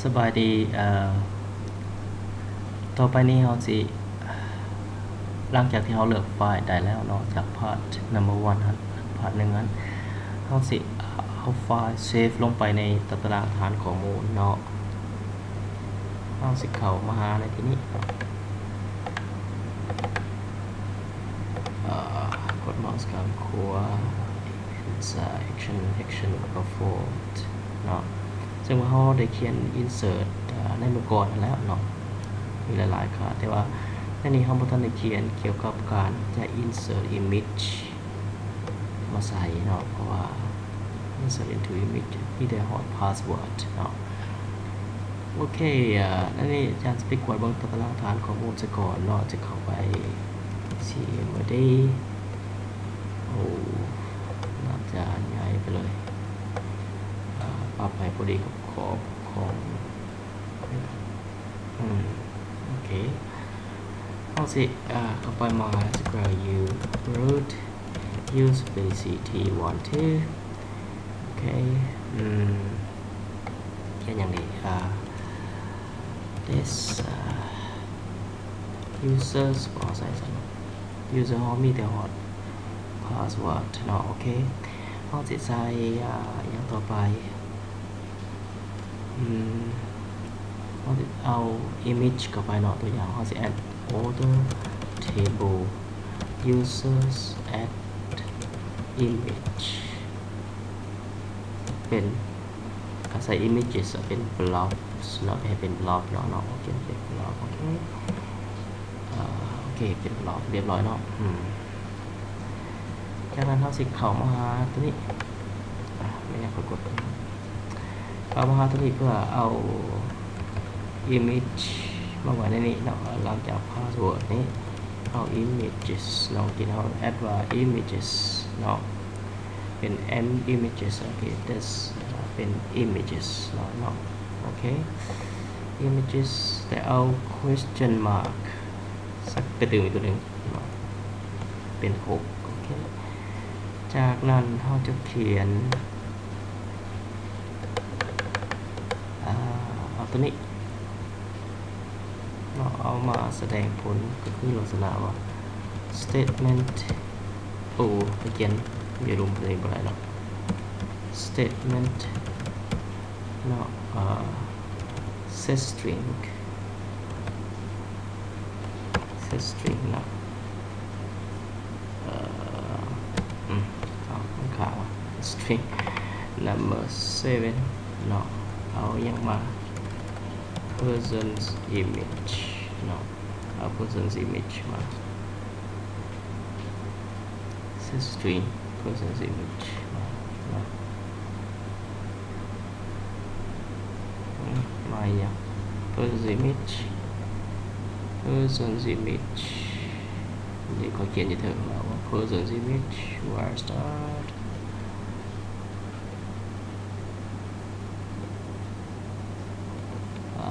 ສະບາຍດີ ເອີ ຕໍ່ໄປນີ້ເຮົາຊິ ຫຼັງຈາກທີ່ເຮົາເລືອກໄຟລ໌ໄດ້ແລ້ວເນາະ ຈາກພາດ number one ຫັ້ນ ພາດໜຶ່ງຫັ້ນ ເຮົາຊິເອົາໄຟລ໌ເຊຟລົງໄປໃນຕາຕະລາງຖານຂໍ້ມູນເນາະ. ເຮົາຊິເຂົ້າມາຫາໃນທີ່ນີ້ ເອີ ກົດເມົາສ໌ຂ້າງຂວາ action action performed ເນາະ ເຊິ່ງວ່າເຮົາໄດ້ຂຽນ insert ໃນມື້ກ່ອນຫັ້ນແລ້ວເນາະ ມີຫຼາຍໆຄ່າ ແຕ່ວ່າໃນນີ້ເຮົາບໍ່ທັນໄດ້ຂຽນກ່ຽວກັບການຈະ insert image ມາໃສ່ເນາະ ເພາະວ່າ insert into image ມີແຕ່ຮອດ password ເນາະ. ໂອເຄ ອັນນີ້ອາຈານຊິໄປກວດເບິ່ງຕາຕະລາງຖານຂໍ້ມູນຊະກ່ອນເນາະ ຈະເຂົ້າໄປ cmd ໂອ້ ໜ້າຈະໃຫຍ່ໄປເລີຍ ປັບໃຫ້ພໍດີກັບຂອບຂອງ ອືມ ໂອເຄ ເຮົາຊິ ເຂົ້າໄປ MySQL root usability one two ໂອເຄ ອືມ ຂຽນຫຍັງດີ ເອີ this users ບໍ່ໃສ່ຊັ້ນ user ເຮົາມີແຕ່ຮອດ password ເນາະ ໂອເຄ ເຮົາຊິໃສ່ ອາ ຫຍັງຕໍ່ໄປ ອືມ ເຮົາຊິເອົາ image ເຂົ້າໄປເນາະ ຕົວຢ່າງເຮົາຊິ add order table users add image ເປັນ ການໃສ່ images ເປັນ blobs ເນາະ ໃຫ້ເປັນ blob ເນາະ ເນາະ ໂອເຄ ເປັນ blob ໂອເຄ ອາ ໂອເຄ ເປັນ blob ຮຽບຮ້ອຍເນາະ ອືມ ຈາກນັ້ນເຮົາຊິເຂົ້າມາຫາຕົວນີ້ ອາ ແມ່ນຫຍັງຂ້ອຍກົດ ເຂົ້າມາຫາຕົວນີ້ເພື່ອເອົາ image ມາໄວ້ໃນນີ້ເນາະ ຫຼັງຈາກ password ນີ້ ເອົາ images ເນາະ ທີ່ເຮົາ add ວ່າ images ເນາະ ເປັນ m images ໂອເຄ this ເປັນ images ເນາະ ເນາະ ໂອເຄ images ແຕ່ເອົາ question mark ສັກກະຕຶມອີກຕົວໜຶ່ງເນາະ ເປັນຫົກ ໂອເຄ ຈາກນັ້ນເຮົາຈະຂຽນ ອາ ເອົາຕົວນີ້ ເນາະ ເອົາມາສະແດງຜົນ ກໍຄືລັກສະນະວ່າ statement ໂອ້ ໄປຂຽນຢູ່ລຸ່ມຕົວນີ້ບໍ່ໄດ້ເນາະ statement ເນາະ ເອີ setString setString ເນາະ ເອີ ອືມ ເອົາຂ້າງ string number seven ເນາະ ເອົາຫຍັງມາ person's image ເນາະ ເອົາ person's image ມາ setString person's image ມາເນາະ ມາອີກຫຍັງ person's image person's image ນີ້ເຂົາຂຽນຢູ່ເທິງແລ້ວວ່າ person's image var start ອາ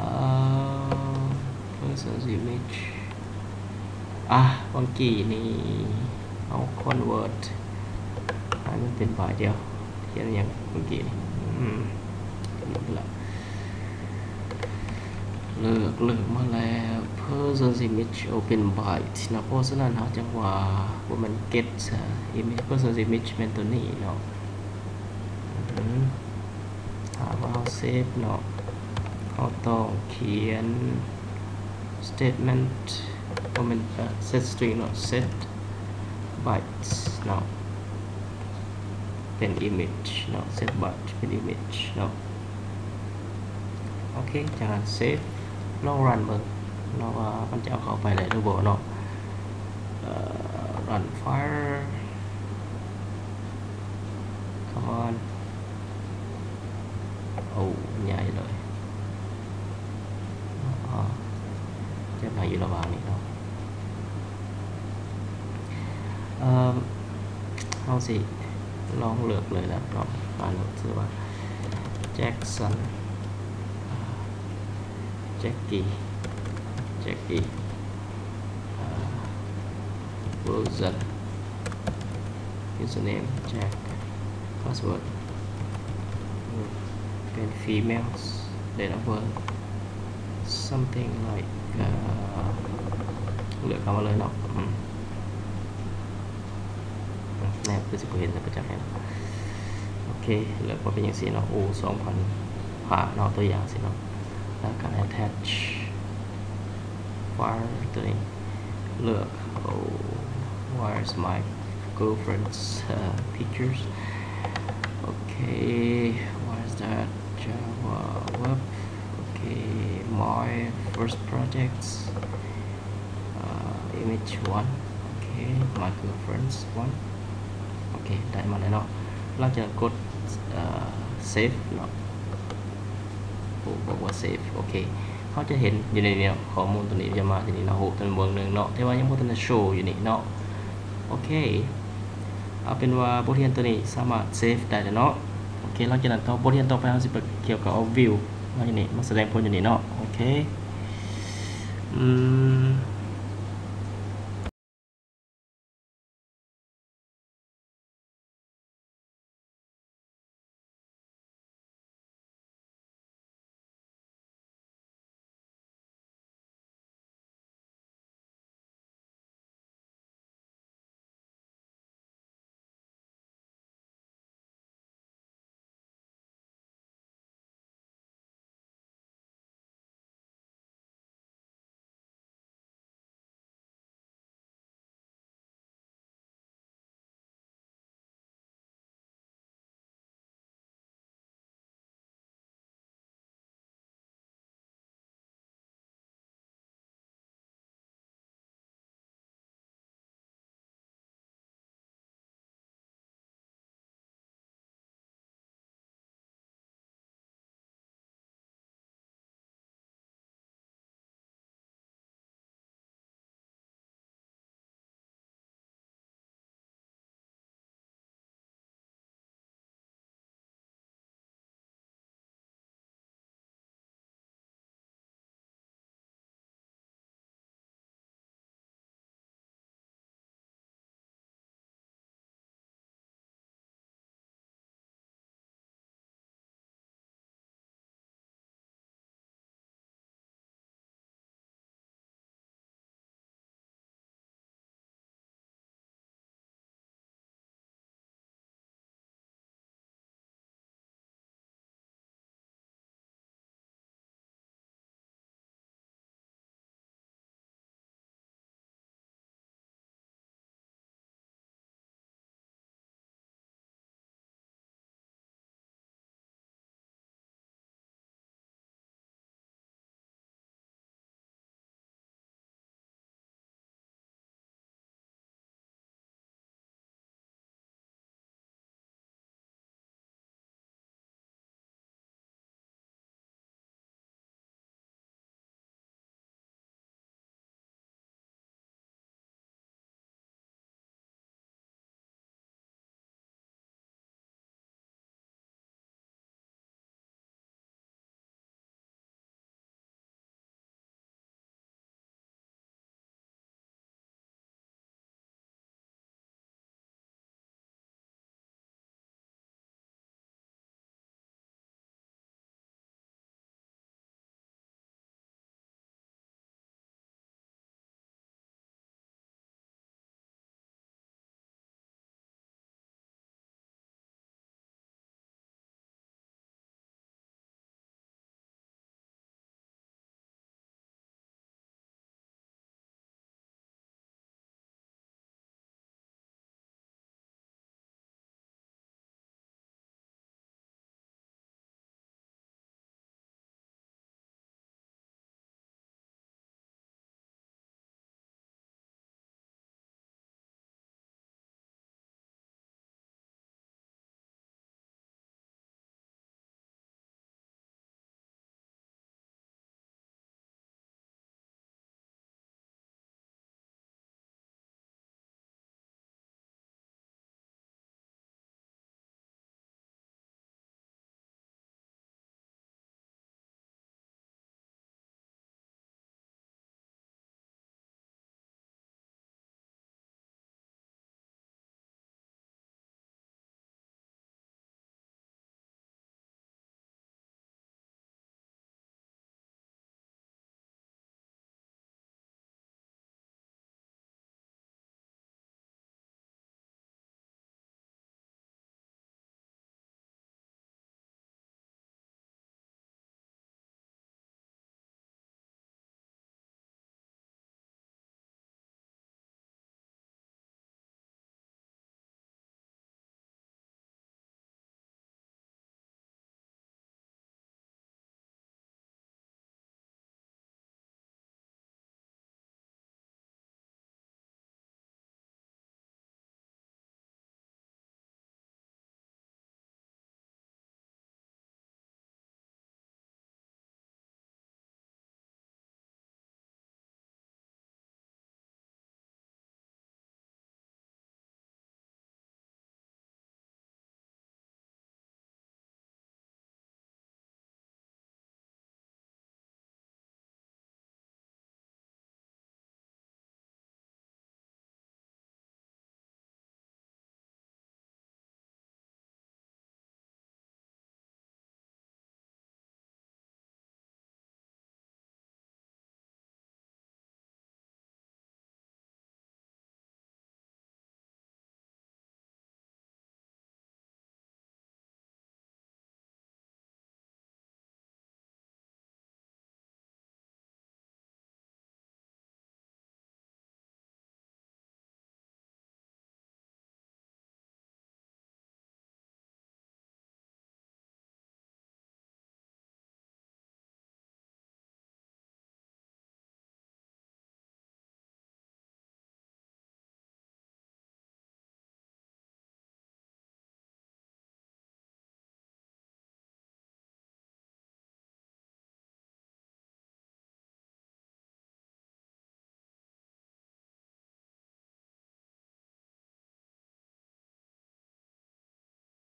person's image ອາ ວັງກີ້ນີ້ເຮົາ convert ໃຫ້ມັນເປັນບາດດຽວ ຂຽນຫຍັງເມື່ອກີ້ນີ້ ອືມ ເລືອກ ເລືອກມາແລ້ວ person's image open byte ເນາະ ເພາະສະນັ້ນເຮົາຈັ່ງວ່າບໍ່ແມ່ນ get image person's image ແມ່ນຕົວນີ້ເນາະ ອືມ ຖ້າວ່າເຮົາເຊຟເນາະ ເຮົາຕ້ອງຂຽນ statement ບໍ່ແມ່ນ setString ເນາະ setBytes ເນາະ ເປັນ image ເນາະ setByte ເປັນ image ເນາະ ໂອເຄ ຈາກນັ້ນເຊຟ ລອງ run ເບິ່ງເນາະ ວ່າມັນຈະເອົາເຂົ້າໄປໄດ້ຫຼືບໍ່ເນາະ run file come on ໂອ້ ໃຫຍ່ເລີຍ ເອີ ຈະໄປຢູ່ລະຫວ່າງນີ້ເນາະ ເອີ ເຮົາຊິລອງເລືອກເລີຍແຫຼະເນາະ ອ່ານຊື່ວ່າ Jackson Jackie Jackie ເອີ Wilson username Jack password ເປັນ females date of birth something like ເອີ ເລືອກເຂົ້າມາເລີຍເນາະ ອືມ ແນບຄືຊິບໍ່ເຫັນແລ້ວ ປະຈັກແຮງ ໂອເຄ ເລືອກມາເປັນຈັ່ງຊີ້ເນາະ ໂອ ສອງພັນຫ້າເນາະ ຕົວຢ່າງຊີ້ເນາະ ແລ້ວກໍ attach file ຕົວນີ້ ເລືອກ oh, where's my girlfriend's uh, pictures? Okay, what is that? Java web. Okay, my first projects. Uh, image one. Okay, my girlfriend's one. ໂອເຄ ໄດ້ມາແລ້ວເນາະ ຫຼັງຈາກນັ້ນກົດ ເອີ save ເນາະ ໂອ້ ບອກວ່າ save ໂອເຄ ເຮົາຈະເຫັນຢູ່ໃນນີ້ເນາະ ຂໍ້ມູນຕົວນີ້ຈະມາທີ່ນີ້ເນາະ ຮູບຕົວນີ້ເບິ່ງໜຶ່ງເນາະ ແຕ່ວ່າຍັງບໍ່ທັນໄດ້ໂຊຢູ່ນີ້ເນາະ ໂອເຄ ເອົາເປັນວ່າບົດຮຽນຕົວນີ້ສາມາດ save ໄດ້ແລ້ວເນາະ ໂອເຄ ຫຼັງຈາກນັ້ນຕໍ່ ບົດຮຽນຕໍ່ໄປເຮົາຊິໄປກ່ຽວກັບ view ມາຢູ່ນີ້ ມາສະແດງຜົນຢູ່ນີ້ເນາະ ໂອເຄ ອືມ